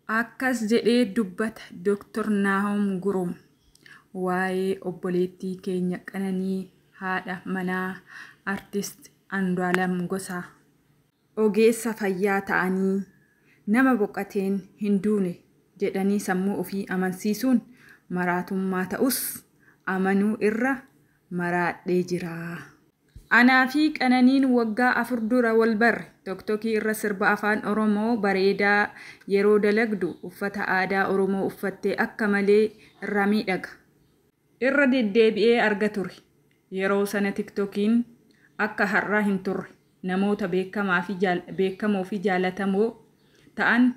Akkas jedhee dubbata Dr. Naahom Gurum waa'ee obboleettii keenya Qananii haadha manaa Artist Andu'aalam Gosaa. Ogeessa fayyaa ta'anii nama boqateen hin duune jedhanii sammuu ofii amansiisuun maraatummaa ta'us amanuu irra maraadhee jira. Anaa fi Qananiin waggaa 4 dura wal barre. Tiktokii irra sirba Afaan Oromoo bareedaa yeroo dalagdu uffata aadaa Oromoo uffattee akka malee irraa miidhaga. Irra deddeebi'ee arga ture. Yeroo sana Tiktokiin akka har'aa hin turre. Namoota beekamoo fi jaalatamoo ta'an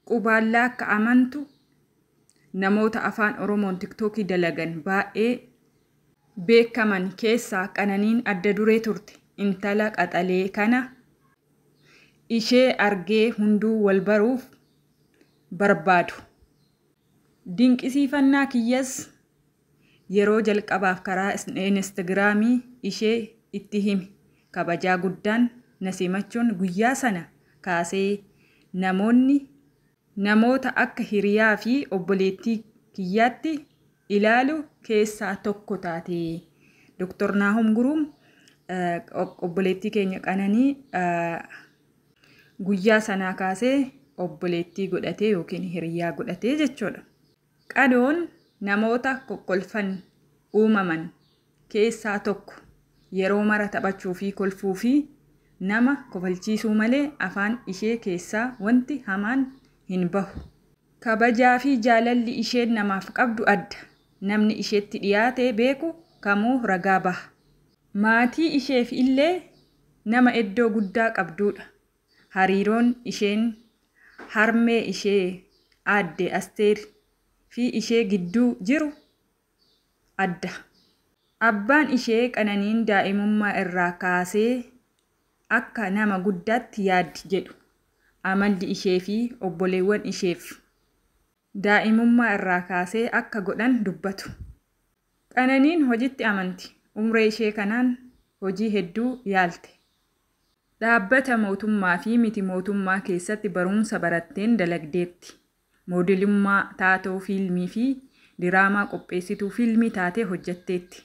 qubaallaa akka amantu namoota Afaan Oromoon Tiktokii dalagan baay'ee beekaman keessaa Qananiin adda duree turte. Intala qaxalee kana ishee argee hunduu wal baruuf barbaadu. Dinqisiifannaa kiyyas yeroo jalqabaaf karaa Instagiraamii ishee itti hime. Kabajaa guddaan na simachuun guyyaa sana kaasee namoonni namoota akka hiriyaa fi obboleettii kiyyaatti ilaalu keessaa tokko taate. Dr. Naahom Guruum obboleettii keenya Qananii guyyaa sanaa kaasee obboleettii godhatee yookiin hiriyaa godhatee jechuudha. Qadoon namoota kokkolfan uumaman keessaa tokko. Yeroo mara taphachuu fi kolfuu fi nama kofalchiisuu malee afaan ishee keessaa wanti hamaan hin bahu. Kabajaa fi jaalalli isheen namaaf qabdu adda. Namni isheetti dhiyaatee beeku kamuu ragaa baha. Maatii isheef illee nama iddoo guddaa qabdudha. Hariiroon isheen harmee ishee aadde Asteer fi ishee gidduu jiru adda. Abbaan ishee Qananiin daa'imummaa irraa kaasee akka nama guddaatti yaaddi jedhu. Amalli ishee fi obboleewwan isheef daa'imummaa irraa kaasee akka godhan dubbatu. Qananiin hojiitti amanti. Umree ishee kanaan hojii hedduu yaalte. Dhaabbata mootummaa fi miti mootummaa keessatti barumsa baratteen dalagdeetti. Moodelummaa, taatoo fiilmii fi diraamaa qopheessituu fiilmii taatee hojjetteetti.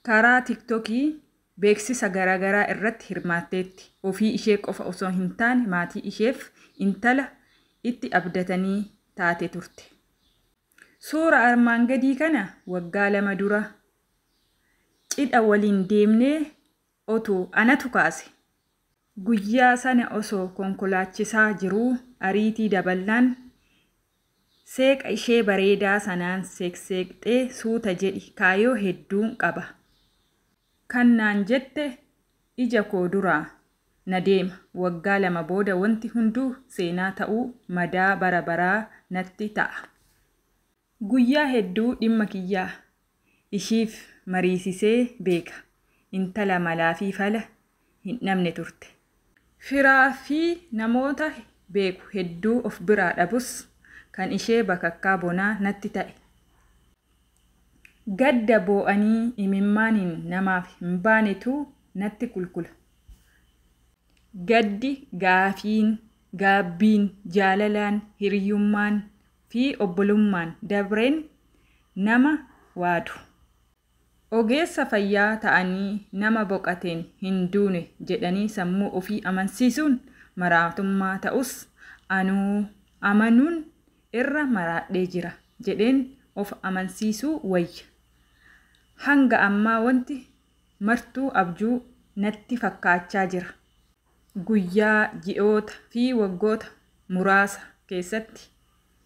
Karaa Tiktokii beeksisa garaagaraa irratti hirmaatteetti. Ofii ishee qofa osoo hin taane maatii isheef intala itti abdatanii taate turte. Suura armaan gadii kana waggaa 2 dura cidha waliin deemnee otuu anatu kaase. Guyyaa sana osoo konkolaachisaa jiruu ariitii daballaan seeqa ishee bareedaa sanaan seekseeqxee suuta jedhi kaayoo hedduun qaba. Kan naan jette ija koo duraa na deema. Waggaa 2 booda wanti hunduu seenaa ta'uu madaa bara baraa natti ta'a. Guyyaa hedduu dhimma kiyyaa ishiif mariisisee beeka. Intala malaa fi fala hin dhabne turte. Firaa fi namoota beeku hedduu of biraa dhabus kan ishee bakakkaa bonaa natti ta'e. Gadda boo'anii imimmaaniin namaaf hin baanetu natti kulkula. Gaddi gaafiin, gaabbiin, jaalalaan, hiriyyummaan fi obbolummaan dabreen nama waadu. Ogeessa fayyaa ta'anii nama boqateen hin duune jedhanii sammuu ofii amansiisuun maraatummaa ta'us amanuun irra maraadhee jira jedheen of amansiisuu wayya. Hanga ammaa wanti martuu abjuu natti fakkaachaa jira. Guyyaa, ji'oota fi waggoota muraasa keessatti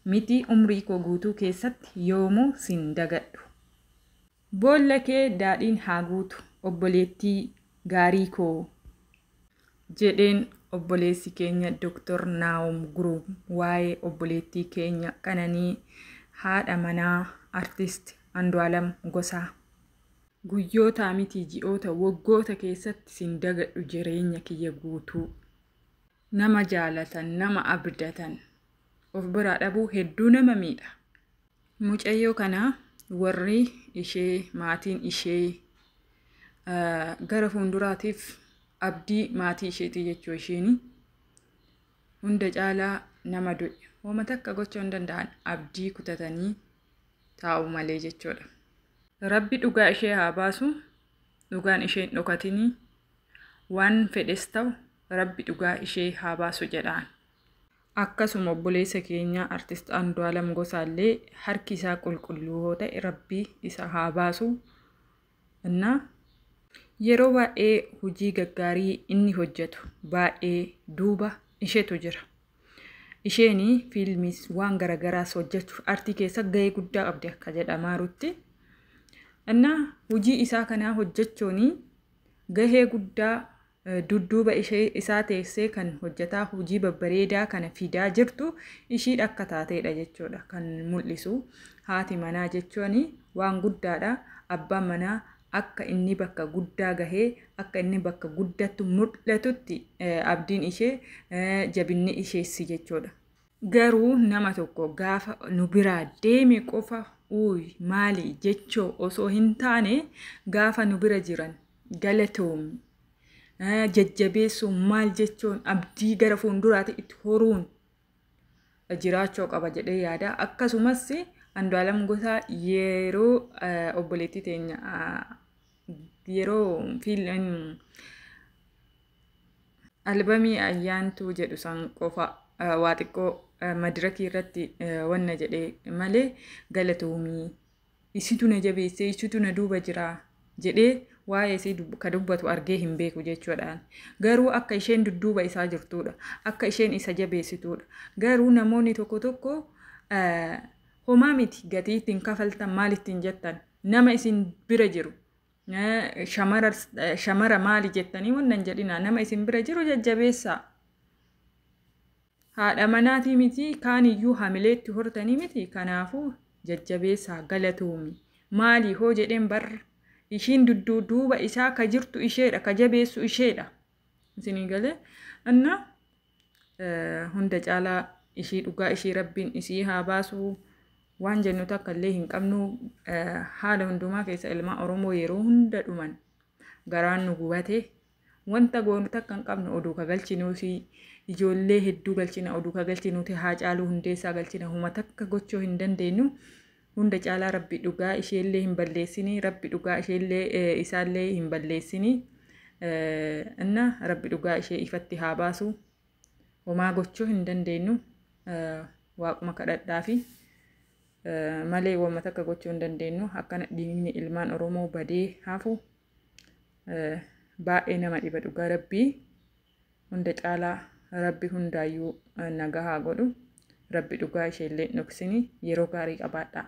miti umrii koo guutuu keessatti yoomuu sin dagadhu. Boolla kee daadhiin haa guutu obboleettii gaarii koo jedheen obboleessi keenya Dr. Naahom Guruum waa'ee obboleettii keenya Qananii haadha manaa Artist Andu'aalam Gosaa. Guyyoota miti ji'oota waggoota keessatti sin dagadhu jireenya kiyya guutuu. Nama jaalatan, nama abdatan of biraa dhabuu hedduu nama miidha. Mucayyoo kana warri ishee maatiin ishee gara fuulduraatiif abdii maatii isheetii jechuu isheeni. Hunda caalaa Nama du'e homa takka gochuu hin danda'an, abdii kutatanii taa'u malee jechuudha. Rabbi dhugaa ishee haa baasu, dhugaan ishee hin dhokatinii, waan fedhes ta'u Rabbi dhugaa ishee haa baasu jedhaan. Akkasuma obboleessa keenya Artist Andu'aalam Gosaallee harki isaa qulqulluu yoo ta'e Rabbi isa haa baasu. Innaa yeroo baay'ee hojii gaggaarii inni hojjetu baay'ee duuba isheetu jira. Isheen fiilmiis waan garagaraas hojjechuuf artii keessa gahee guddaa qabdi akka jedhamaarutti. Innaa hojii isaa kanaa hojjechuun gahee guddaa dudduuba ishee isaa teessee kan hojjetaa hojii babbareedaa kana fidaa jirtu ishiidha akka taateedha jechuudha kan mul'isu. Haati manaa jechuun waan guddaadha. Abbaan manaa akka inni bakka guddaa gahee, akka inni bakka guddattu mul'atutti abdiin ishee, jabinni isheessi jechuudha. Garuu nama tokko gaafa nu biraa deeme qofa uuyi maali jechoo osoo hin taane, gaafa nu bira jiran galatoomi, jajjabeessuun, maal jechuun, abdii gara fuulduraatti itti horuun jiraachuu qaba jedhee yaada. Akkasumas Andu'aalam Gosaa yeroo obboleettii teenya yeroo albamii Ayyaantuu jedhu san qofa waa xiqqoo madirakii irratti wanna jedhee malee, galatoomii, isitu na jabeessee, isitu na duuba jira jedhee waa'ee isii ka dubbatu argee hin beeku jechuudhaan. Garuu akka isheen dudduuba isaa jirtudha. Akka isheen isa jabeessitudha. Garuu namoonni tokko tokko homaa miti, gatii ittiin kafaltan, maal ittiin jettan, nama isin bira jiru shamara maali jettanii wannan jedhina, nama isin bira jiru jajjabeessaa. Haadha manaatii miti kaaniyyuu hamileetti hortanii miti, kanaafuu jajjabeessaa, galatoomi. Maali hoo jedheen barra ishiin dudduuba isaa ka jirtu isheedha, ka jabeessu isheedha. Isinii galee? Anna hunda caalaa ishii dhugaa ishii Rabbiin isii haa baasu waan jennu takka illee hin qabnu. Haala hundumaa keessa ilmaan Oromoo yeroo hunda dhuman garaan nu gubate, wanta goonu takka hin qabnu. Oduu ka galchinuusi ijoollee hedduu galchina, oduu ka galchinuuti Haacaaluu Hundeessaa galchina, huma takka gochuu hin dandeenyu. Hunda caalaa Rabbi dhugaa isheellee hin balleessinii, Rabbi dhugaa isheellee isaallee hin balleessinii. Inna Rabbi dhugaa ishee ifatti haa baasu. Homaa gochuu hin dandeenyu, waaquma kadhadhaafi malee wama takka gochuu hin dandeenyu. Akkana dhiigni ilmaan Oromoo badee hafu baay'ee nama dhiba dhugaa Rabbii. Hunda caalaa Rabbi hundaayyuu nagaa haa godhu. Rabbi dhugaa isheellee dhoksini. Yeroo gaarii qabaadhaa.